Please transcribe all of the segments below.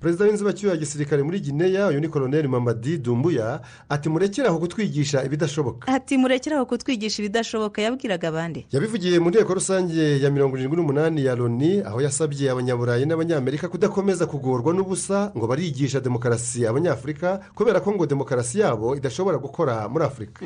Perezida w'inzibacyuho ya gisirikare muri Gineya, uyu ni Koroneri Mamadi Dumbuya, ati: "Murekere aho kutwigisha ibidashoboka." Ati: "Murekere aho kutwigisha ibidashoboka." Yabwiraga abandi. Yabivugiye mu nteko rusange ya 78 ya Loni, aho yasabye Abanyaburayi n'Abanyamerika kudakomeza kugorwa n'ubusa ngo barigisha demokarasi Abanyafurika, kubera ko ngo demokarasi yabo idashobora gukora muri Afurika.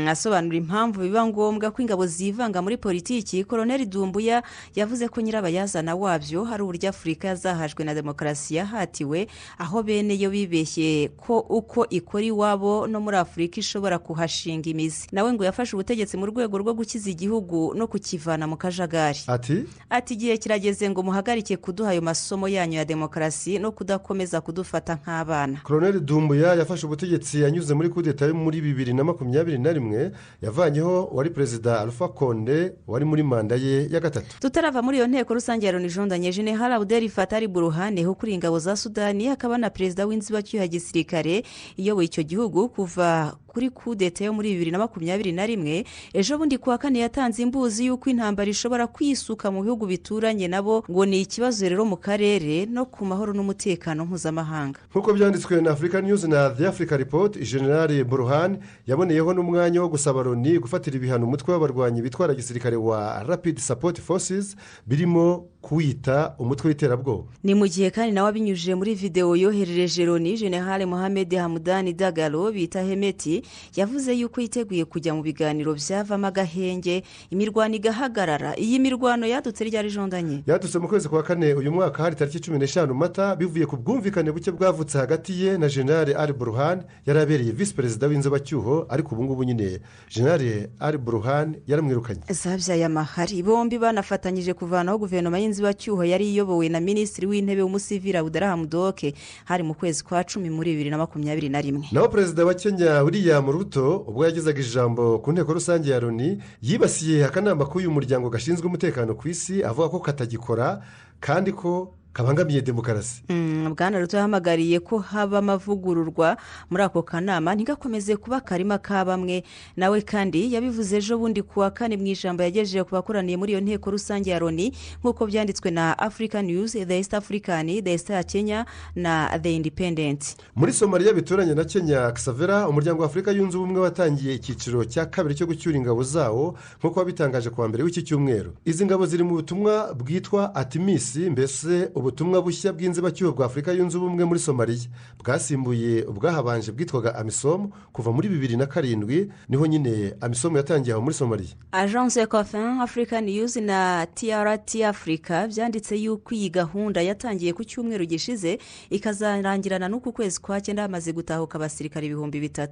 Asobanura impamvu biba ngombwa ko ingabo zivanga muri politiki, Koroneri Dumbuya yavuze ko nyirabayazana wabyo hari uburyo Afurika yazahajwe na demokarasi yahatiwe, aho bene yo bibeshye ko uko ikora iwabo no muri Afurika ishobora kuhashinga imizi. Nawe ngo yafashe ubutegetsi mu rwego rwo gukiza igihugu no kukivana mu kajagari. Ati: Ati: "Igihe kirageze ngo muhagarike kuduha ayo masomo yanyu ya demokarasi no kudakomeza kudufata nk'abana." Koroneri Dumbuya yafashe ubutegetsi anyuze muri kudeta yo muri 2021, yavanyeho wari Perezida Alpha Konde wari muri manda ye ya gatatu. Tutarava muri iyo nteko rusange ya Loni, jondanye, Jenerali Abdel Fattah Burhan ukuriye ingabo za Sudani, akaba na perezida w'inzibacyuho ya gisirikare iyoboye icyo gihugu kuva kuri kudeta yo muri 2021, ejo bundi kuwa kane yatanze imbuzi y'uko intambara ishobora kwisuka mu bihugu bituranye nabo. Ngo ni ikibazo rero mu karere no ku mahoro n'umutekano mpuzamahanga. Nk'uko byanditswe na Africa News na The Africa Report, General Burhan yaboneyeho n'umwanya wo gusaba Loni gufatira ibihano umutwe w'abarwanyi bitwara gisirikare wa Rapid Support Forces, birimo kuwita umutwe w'iterabwoba. Ni mu gihe kandi nawe abinyujije muri videwo yoherereje Loni, General Mohamed Hamdani Dagalo bita Hemeti yavuze yuko yiteguye kujya mu biganiro byavamo agahenge, imirwano igahagarara. Iyi mirwano yadutse ryari, jondanye? Yadutse mu kwezi kwa kane uyu mwaka, hari tariki 15 Mata, bivuye ku bwumvikane buke bwavutse hagati ye na General Al Burhan yari abereye visi perezida w'inzibacyuho, ariko ubu ngubu nyine General Al Burhan yaramwirukanye. Zabyaye amahari. Bombi banafatanyije kuvanaho guverinoma y'inzibacyuho yari iyobowe na Minisitiri w'Intebe w'umusivili Abdallah Hamdok, hari mu kwezi kwa cumi muri 2021. Naho Perezida wa Kenya William Ruto, ubwo yagezaga ijambo ku nteko rusange ya Loni, yibasiye akanama k'uyu muryango gashinzwe umutekano ku isi, avuga ko katagikora kandi ko kabangamiye demokarasi. Bwana Ruto yahamagariye ko haba amavugururwa muri ako kanama, ntigakomeze kuba akarima ka bamwe. Nawe kandi yabivuze ejo bundi ku wa kane mu ijambo yagejeje ku bakoraniye muri iyo nteko rusange ya Loni, nk'uko byanditswe na Africa News, The East African, The Star Kenya na The Independent. Muri Somaliya bituranye na Kenya, Xavera, Umuryango wa Afurika Yunze Ubumwe watangiye icyiciro cya kabiri cyo gucyura ingabo zawo, nk'uko wabitangaje kuwa mbere w'iki cyumweru. Izi ngabo ziri mu butumwa bwitwa ATMIS, mbese ubutumwa bushya bw'inzibacyuho bwa Afurika Yunze Ubumwe muri Somaliya, bwasimbuye ubwahabanje bwitwaga AMISOM kuva muri 2007. Niho nyine AMISOM yatangiye aho muri Somaliya. Agence Ecofin, Africa News na TRT Africa byanditse yuko iyi gahunda yatangiye ku cyumweru gishize, ikazarangirana n'uku kwezi kwa cyenda hamaze gutahuka abasirikare 3000,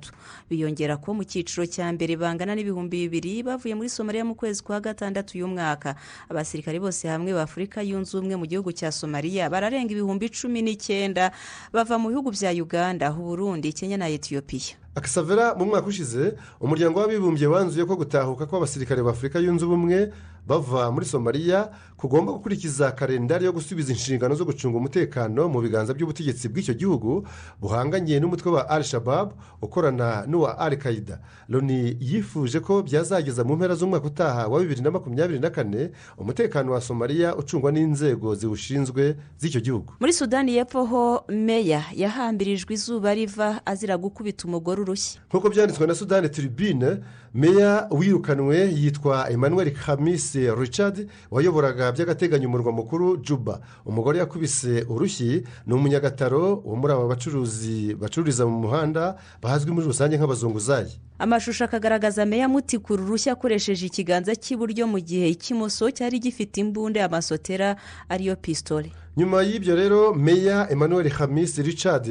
biyongera ko mu cyiciro cya mbere bangana n'2000 bavuye muri Somaliya mu kwezi kwa gatandatu uyu mwaka. Abasirikare bose hamwe ba Afurika Yunze Ubumwe mu gihugu cya Somaliya bararenga 19,000, bava mu bihugu bya Uganda, Burundi, Kenya na Etiyopiya. Akasavera, mu mwaka ushize Umuryango w'Abibumbye wanzuye ko gutahuka kw'abasirikare ba Afurika Yunze Ubumwe bava muri Somaliya kugomba gukurikiza kalendari yo gusubiza inshingano zo gucunga umutekano mu biganza by'ubutegetsi bw'icyo gihugu buhanganye n'umutwe wa Al Shabab ukorana n'uwa Al Qaida. Loni yifuje ko byazageza mu mpera z'umwaka utaha wa 2024 umutekano wa Somaliya ucungwa n'inzego ziwushinzwe z'icyo gihugu. Muri Sudani y'Epfo ho, meya yahambirijwe izuba riva azira gukubita umugore urushyi. Nk'uko byanditswe na Sudani Tribune, meya wirukanwe yitwa Emmanuel Khamis Richard, wayoboraga by'agateganyo umurwa mukuru Juba. Umugore yakubise urushyi ni umunyagataro wo muri aba bacuruzi bacururiza mu muhanda bazwi muri rusange nk'abazunguzayi. Amashusho akagaragaza meya amutikura urushyi akoresheje ikiganza cy'iburyo, mu gihe icy'imoso cyari gifite imbunda ya masotera, ariyo pisitole. Nyuma y'ibyo rero, meya Emmanuel Khamis Richard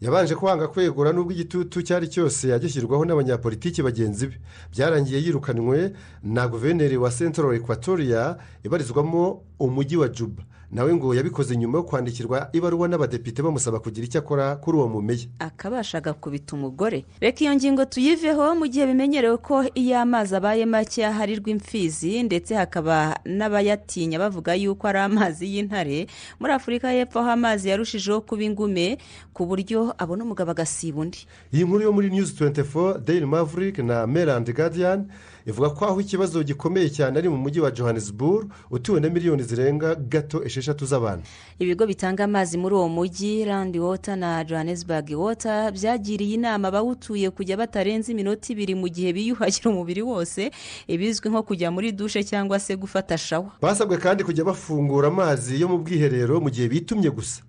yabanje kwanga kwegura, n'ubwo igitutu cyari cyose yagishyirwaho n'abanyapolitiki bagenzi be. Byarangiye yirukanwe na guverineri wa Central Equatoria ibarizwamo umujyi wa Juba. Nawe ngo yabikoze nyuma yo kwandikirwa ibaruwa n'abadepite bamusaba kugira icyo akora kuri uwo mumeya. Akabasha agakubita umugore. Reka iyo ngingo tuyiveho. Mu gihe bimenyerewe ko iyo amazi abaye make aharirwa imfizi, ndetse hakaba n'abayatinya bavuga yuko ari amazi y'intare, muri Afurika y'Epfo aho amazi yarushijeho kuba ingume, ku buryo abona umugabo agasiba undi. Iyi nkuru yo muri News 24, Daily Maverick na Mail and Guardian ivuga ko aho ikibazo gikomeye cyane ari mu mujyi wa Johannesburg utuwe na miliyoni zirenga gato 6 6 z'abantu. Ibigo bitanga amazi muri uwo mujyi, Rand Water na Johannesburg Water, byagiriye inama abawutuye kujya batarenze iminota 2 mu gihe biyuhagira umubiri wose, ibizwi nko kujya muri dushe cyangwa se gufata shower. Basabwe kandi kujya bafungura amazi yo mu bwiherero mu gihe bitumye gusa.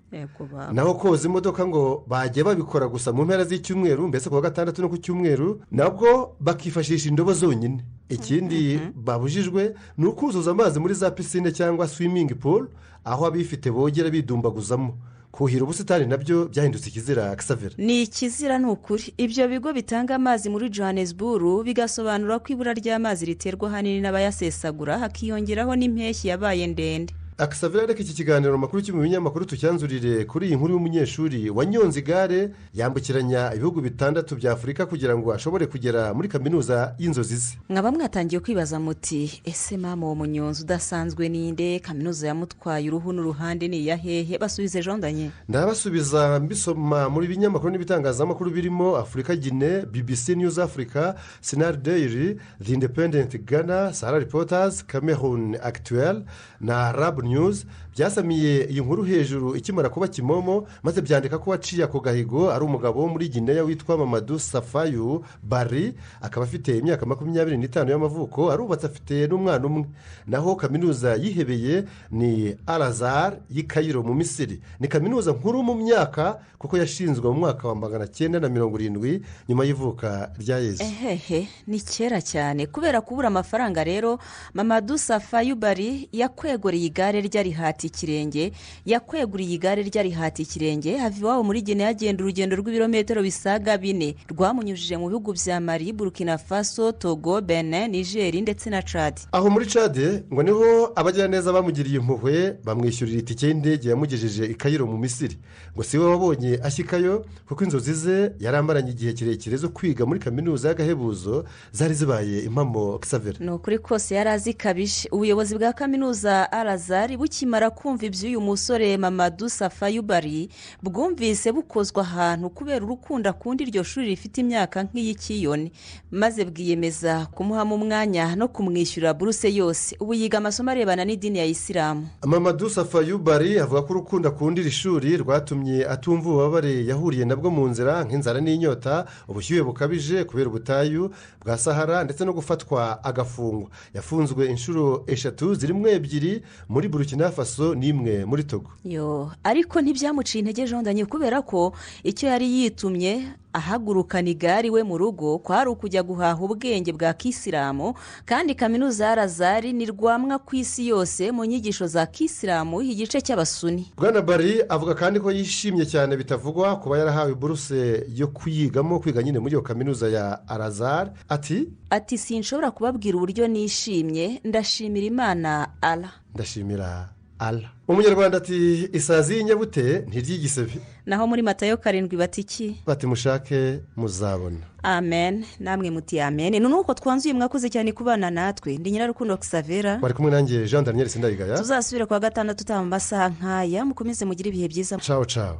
Naho koza imodoka ngo bajye babikora gusa mu mpera z'icyumweru, mbese ku wa gatandatu no ku cyumweru, nabwo bakifashisha indobo zonyine. Ikindi babujijwe ni ukuzuza amazi muri za pisine cyangwa swimming pool, aho abifite bogera bidumbaguzamo. Kuhira ubusitani nabyo byahindutse ikizira. Xavera, Ni ikizira, ni ukuri. Ibyo bigo bitanga amazi muri Johannesburg bigasobanura ko ibura ry'amazi riterwa ahanini n'abayasesagura, hakiyongeraho n'impeshyi yabaye ndende. Xavera, reka iki kiganiro makuru cyo mu binyamakuru tucyanzurire kuri iyi nkuru y'umunyeshuri wanyonze igare yambukiranya ibihugu 6 bya Afurika kugira ngo ashobore kugera muri kaminuza y'inzozi ze. Mwaba mwatangiye kwibaza muti: "Ese mama, uwo munyonzi udasanzwe ninde? Kaminuza yamutwaye uruhu n'uruhande ni iya hehe?" Basubize, jondanye. Ndabasubiza mbisoma muri binyamakuru n'ibitangazamakuru birimo Afurika Gine, BBC News Africa, Sinar Daily, The Independent Ghana, Sahara Reporters, Cameroon Actuel na Arab News. Byasamiye iyi nkuru hejuru ikimara kuba kimomo, maze byandika ko waciye ako gahigo ari umugabo wo muri Gineya witwa Mamadu Safayu Bari, akaba afite imyaka 25 y'amavuko, arubatse, afite n'umwana umwe. Naho kaminuza yihebeye ni Al-Azhar y'i Kayiro mu Misiri. Ni kaminuza nkuru mu myaka, kuko yashinzwe mu mwaka wa 970 nyuma y'ivuka rya Yezu. Ehehe, ni kera cyane. Kubera kubura amafaranga rero, Mamadu Safayu Bari yakweguriye igare rye rihata ikirenge, yakweguriye igare rye rihata ikirenge, hava iwabo muri Guinea, agenda urugendo rw'ibirometero bisaga 4 rwamunyujije mu bihugu bya Mali, Burkina Faso, Togo, Benin, Niger ndetse na Chad. Aho muri Chad ngo niho abagiraneza bamugiriye impuhwe, bamwishyurira itike y'indege yamugejeje i Kayiro mu Misiri. Ngo si we wabonye ashyikayo, kuko inzozi ze yari amaranye igihe kirekire zo kwiga muri kaminuza y'agahebuzo zari zibaye impamo. Xavera, Ni ukuri kose yari azi kabije. Ubuyobozi bwa kaminuza Al-Azhar bukimara kumva iby'uyu musore Mamadu Safayubari, bwumvise bukozwa ahantu kubera urukundo akunda iryo shuri rifite imyaka nk'iy'ikiyoni, maze bwiyemeza kumuhamo umwanya no kumwishyurira buruse yose. Ubu yiga amasomo arebana n'idini ya Isilamu. Mamadu Safayubari avuga ko urukundo akunda iri shuri rwatumye atumva ububabare yahuriye nabwo mu nzira, nk'inzara n'inyota, ubushyuhe bukabije kubera ubutayu bwa Sahara, ndetse no gufatwa agafungwa. Yafunzwe inshuro 3, zirimo 2 muri Burkina Faso n'imwe muri Togo. Yo, ariko ntibyamuciye intege, jondanye, kubera ko icyo yari yitumye ahagurukana igare iwe mu rugo kwari ukujya guhaha ubwenge bwa kisilamu, kandi kaminuza ya Al-Azhar ni rwamwa ku isi yose mu nyigisho za kisilamu, igice cy'Abasuni. Bwana Bari avuga kandi ko yishimye cyane bitavugwa kuba yarahawe buruse yo kuyigamo, kwiga nyine muri iyo kaminuza ya Al-Azhar. Ati: Ati: "Sinshobora kubabwira uburyo nishimye, ndashimira Imana Ala." Ndashimira Ala. Umunyarwanda ati: "Isazi y'inyabute ntiryigisebe." Naho muri Matayo 7 bati iki? Bati: "Mushake muzabona." Amen, namwe muti amen. Ni nuko twanzuye. Mwakoze cyane kubana natwe. Ndi Nyirarukundo Xavera. Bari kumwe nanjye Jean Daniel Sindayigaya. Tuzasubira kuwa gatandatu utaha mu masaha nk'aya. Mukomeze mugire ibihe byiza. Ciao ciao.